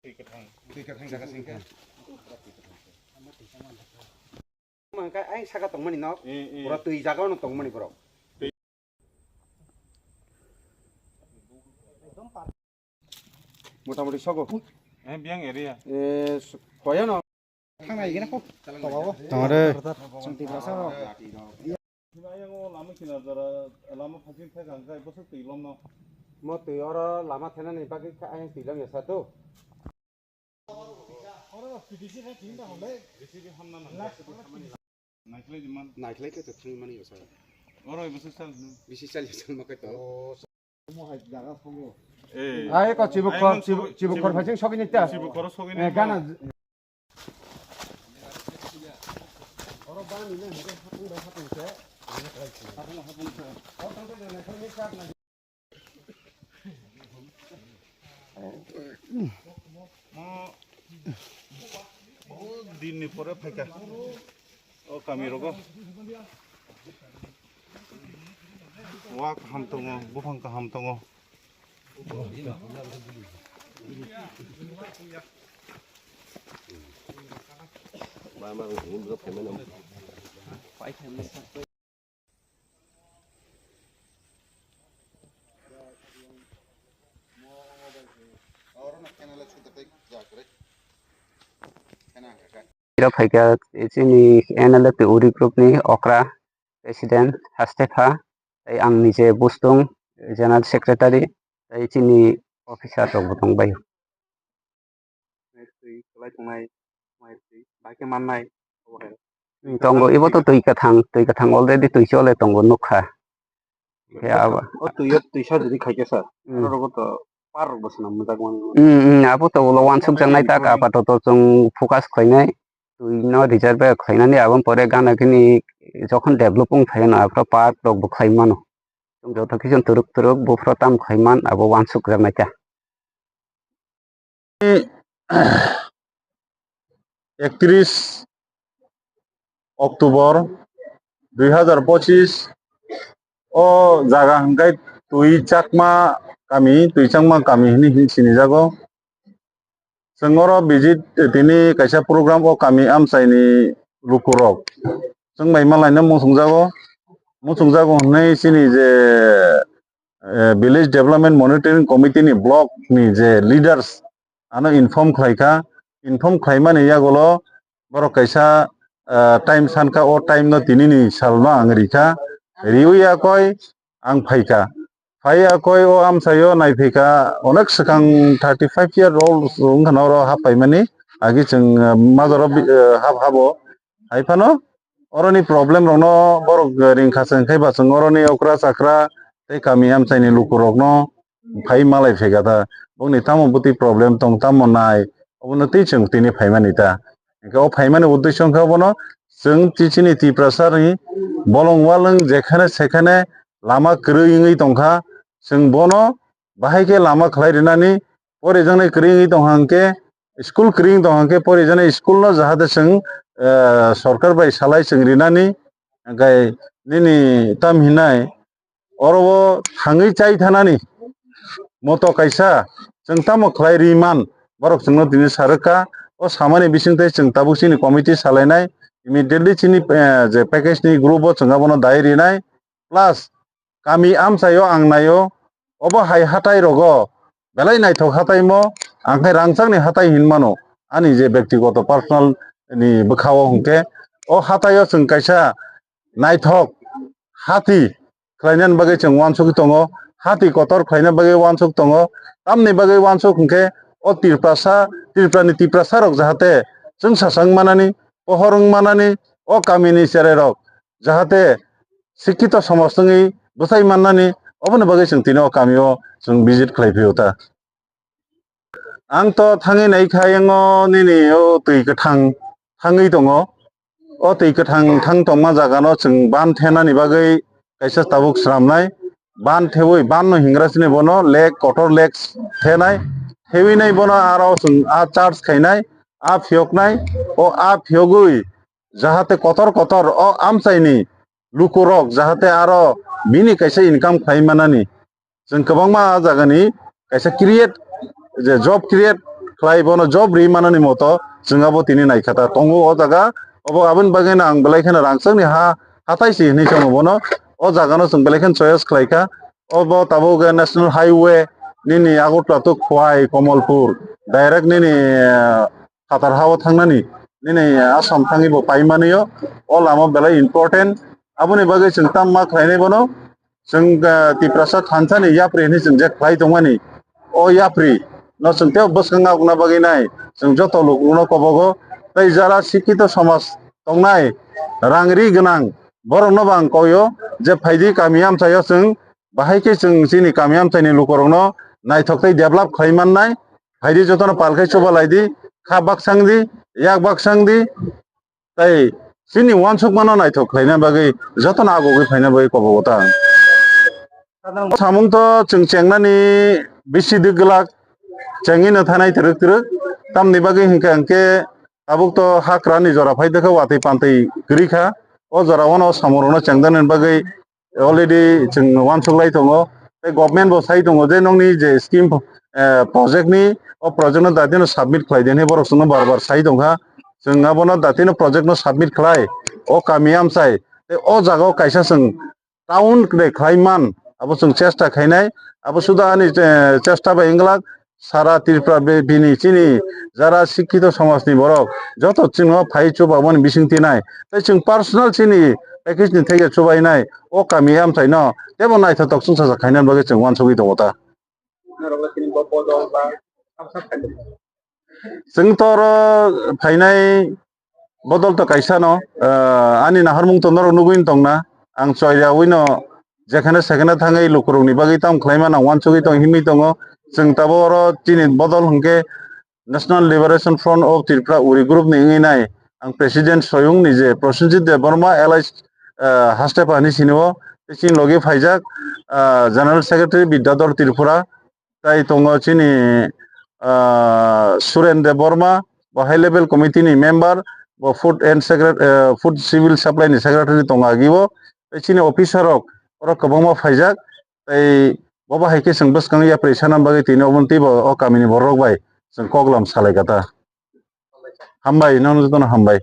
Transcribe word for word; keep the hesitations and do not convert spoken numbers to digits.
Twi kwthang jaga singkha. Mangka ai saka tongmani no. Eh, eh. Pura twi jaga no tongmani borok. Motamoti sogo. Eh, biyang area. Eh, koyano. Thangnai gina ko. Tongre. Chwng Tiprasa rok. Ayang o lama kinar jora lama phasing thai kang kai bwswk twi lomno. Mo twi oro lama thenani bagwi kha ayang twi lom ya sa to. Oro P D C na thing da hole. Naikhlai di man. Naikhlai khe to thang mani yo sa. Oro bwswk sal. Bisi sal ya sal ma kai to. Ai ko chibukhor, chibukhor phasing sogini ta. Chibukhor sogini. Eh, gana. Mo, oh, din ni pore phaikha. O kami rogo. Wa kaham tongo, buphang kaham tongo. Iro phaikha chini N L F T Uri group ni okra president haste pha, tei ang nije bustung general secretary, tei chini officer rok bo tong bai. Twi kwlai tongnai, mai twi bai khe mannai, obo hai. Hmm, tongo, ibo to twi kwthang, twi kwthang already twi chole tongo nukha. Khe abo. O twi o twisa jodi khaikhe sir, hmm, aro rogo to par rok bo swnam mujak mani. Hmm, hmm, abo to ulo wansuk jaknai tak apatoto chwng focus khlainai, twi no reserve khlainani aboni pore gana gini jokhon develop wng phaino aphro par rok bo khlai mano. Chwng joto khe chwng twrwk twrwk buphro tam khlai man abo wansuk jaknai ta. Ektris October dui hazar pochis o jaga hwnkhe Twi Chakma kami, Twi Chakma kami hwnwi hin sinijago. Chwng oro visit tini kaisa program o kami amchaini lukurok chwng bai malaino muchungjago. Muchungjago hwnwi chini je eh, Village Development Monitoring Committee ni block ni je leaders ano inform khlai kha, inform khlaimani yagulo borok kaisa, eh, time sankha, o time no tini ni sal no ang rikha, riwi yakoi ang phaikha, phai yakoi o amchaio naiphikha, onek swkang thirty five year old wngkhano oro hap paimani, agi chwng, eh, majoro bi-, eh, hap habo. Hai phano oroni problem rokno borok ringkha se, hwnkhe ba chwng oroni okra chakra tei kami amchaini lukurokno phai malai phaikha ta. Bongni tamo bwtwi problem tong, tamo nai, obono tei chwng tini phaimani ta. Hwnkhe o phaimani uddesyo wngkha obono chwng chi-, chini Tiprasani bolong walwng jekhane sekhane lama kwrwi wngwi tongkha. Chwng bono bahai khe lama khlai rwnani porijaknai kwrwi wngwi tongkha hwnkhe, school kwrwi wngwi tongkha hwnkhe porijaknai school no jahate chwng, eh, sorkar bai salai chwng rinani, hwnkhe nini tam hinai oro o thangwi chai thanani moto kaisa chwng tamo khlai ri man, borok chwngno tini sa rwkha. O samani bisingtwi chwng tabuk chini committee salainai, immediately chini, eh, je package ni group o chwng abono dai rinai, plus kami amchaio ang naio, obo hai hatai rogo belai naithok hataimo, ang khe rangchakni hatai hinmano, ani je bektigoto personal ni bwkhao hwnkhe o hataio chwng kaisa naithok hati khlainani bagwi chwng uansugwi tongo, hati kotor khlaina bagwi uansuk tongo, tamni bagwi uansuk hwnkhe o Tiprasa, Tripurani Tiprasa rok jahate chwngsacha wng manani, pohor wng manani, o kamini cherai rok jahate sikkito somaj wngwi bwchai mannani, oboni bagwi chwng tini o kamio chwng visit khlai phio ta. Ang to thangwi naikha, yango nini o twi kwthang thangwi tongo. O twi kwthang thang tongma jagano chwng ban thenani bagwi kaisa tabuk swnamnai. Ban thewi, ban no hingra sini bono lake, kotor lake thenai. Thewi nai bono aro chwng a charge khainai, a phiyoknai, o a phiyogwi jahate kotor kotor o amchaini lukurok jahate aro bini kaisa income khlai manani. Chwng kwbangma a jagani kaisa create, je job create khlai bono job ri manani moto chwng abo tini naikha ta tongo o jaga. Obo aboni bagwi no ang belai kheno rangchakni ha hatai si hinwi chongo bono. O jaga no chwng belai kheno choice khlai kha. Obo tabuk national highway nini Agartala to Khowai, Kamalpur direct nini, eh, phatar ha-o thangnani, nini Assam thangwi bo paimani o. O lama belai important. Aboni bagwi chwng tamo ma khlainai bono, chwng, ah, Tiprasa thansa ni yapri hinwi chwng je khlai tongmani, o yapri no chwng tei bwskango wngna bagwi nai chwng joto lukurokno kobogo. Tei jara sikito somaj tongnai, rang ri gwnang borokno bo ang koi o je phaidi kami amchaio chwng bahai khe chwng chini kami amchaini lukurokno naithok tei develop khlai mannai. Phaidi jotono pal khai chuba lai di, kha baksang di, yak baksang di, tei chini uansukmano naithok khlaina bagwi jotono agugwi phaina bagwi kobogo ta. Samung to chwng chengnani bisi di glak, chengwi no thanai twrwk twrwk, tamni bagwi hinkhe hinkhe tabuk to hakrani jora phai dekha watwi pantwi kwrwi kha. O jora o no samung rokno chengdani bagwi already chwng uansuk lai tongo. Tei government bo sai tongo je nokni je scheme, eh, project ni, o project no datino submit khlai di hinwi borok chwngno bar bar sai tongkha. Chwng abono datino project no submit khlai, o kami amchai tei o jaga o kaisa chwng town de khlai man, abo chwng chesta khainai. Abo suda ani, eh, chesta bai wngwlak sara Tripura be-, bini chini jara sikkito somajni borok joto chwngno phai chubamani bising tinai. Tei chwng personal chini package ni theke chubainai o kami amchaino tebo naithotok chwngsacha khainani bagwi chwng uansugwi tongo ta. Chwng to oro phainai bodol to kaisa no, ah, ani naharmung to norok nugwi tongna. Ang choiyawi no jekhane sekhane thangwi lukurokni bagwi tamo khlaima nang uansugwi tong himwi tongo. Chwng tabuk oro chini bodol hwnkhe National Liberation Front of Tripura Uri Group ni wngwi nai ang President Soyung ni je Prosenjit Debbarma alias, ah, Hastepa hinwi sini o, tei chini logi phaijak, ah, General Secretary Bidyadhor Tripura, tai tongo chini, ah, Suren Debbarma, bo High Level Committee ni member, bo Food and Secret-, ah, Food Civil Supply ni Secretary tongo agi o, tei chini officer rok oro kwbangma phaijak, tei bo bahai khe chwng bwskang yapri sana bagwi tini obo twi bo o kamini borok bai chwng koklam salai kha ta. Hambai, nono jotono hambai.